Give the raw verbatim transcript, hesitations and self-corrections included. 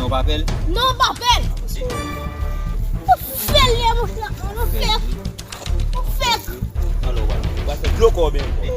Ou pa pè l? Non, m pa pè l. Ou fè l, monchè. Ou fè l. Ou fè l. Alò, w pral fè dlo kò w byen fò.